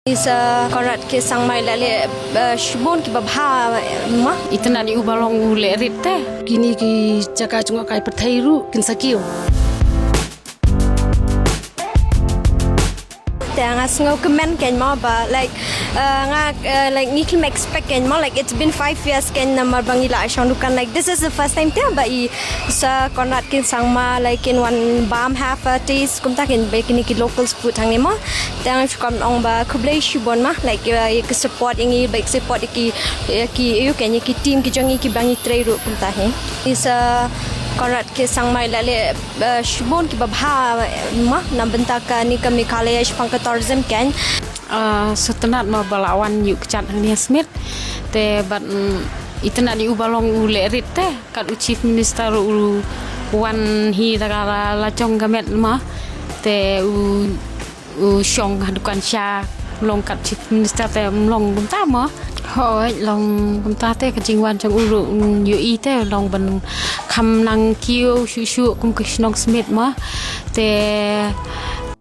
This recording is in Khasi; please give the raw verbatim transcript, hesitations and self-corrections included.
Isa Conrad K Sangma la leh, eh, shibun kiba bha, eh, ma. Itynnad ïa u ba long u leh rit te. Kine ki jaka jngohkai pyrthei ruh kin sa kiew. Te nga sngewkmen kein mo ba, like, eh, nga, eh, like, ngi khlem expect kein mo, like, it's been five years kein namar ba ngi la shong dukan, like, this is the first time te ba i Sir Conrad K Sangma, like, kin wan bam ha Fertis, kumta kein ba kine ki local food hangne mo. Te nga shu kwah ong ba khublei shibun ma, like, ïa, ïa ki support ïa ngi, ba ki support ïa ki, ïa ki, ïa ki, ïa ki team ki jong ngi kiba ngi trei ruh kumta hi. Isa Conrad K Sangma la leh, eh, shibun kiba bha, eh, ma, na bynta kane ka Meghalaya shaphang ka tourism kein. Ah, sngewtynnad ma ba la wan ïuh kjat hangne ha Smit. Te bad, mm, itynnad ïa u ba long u leh rit te. Kat u Chief Minister u wan hi da ka la, la jong ka met ma. Te u, u shong ha dukan sha, long kat Chief Minister te ym long kumta ma. Hooid, long kumta te ka jingwan jong u ruh, mm, ïohi te long ban kham nang kiew shuh shuh kum ka shnong Smit ma. Te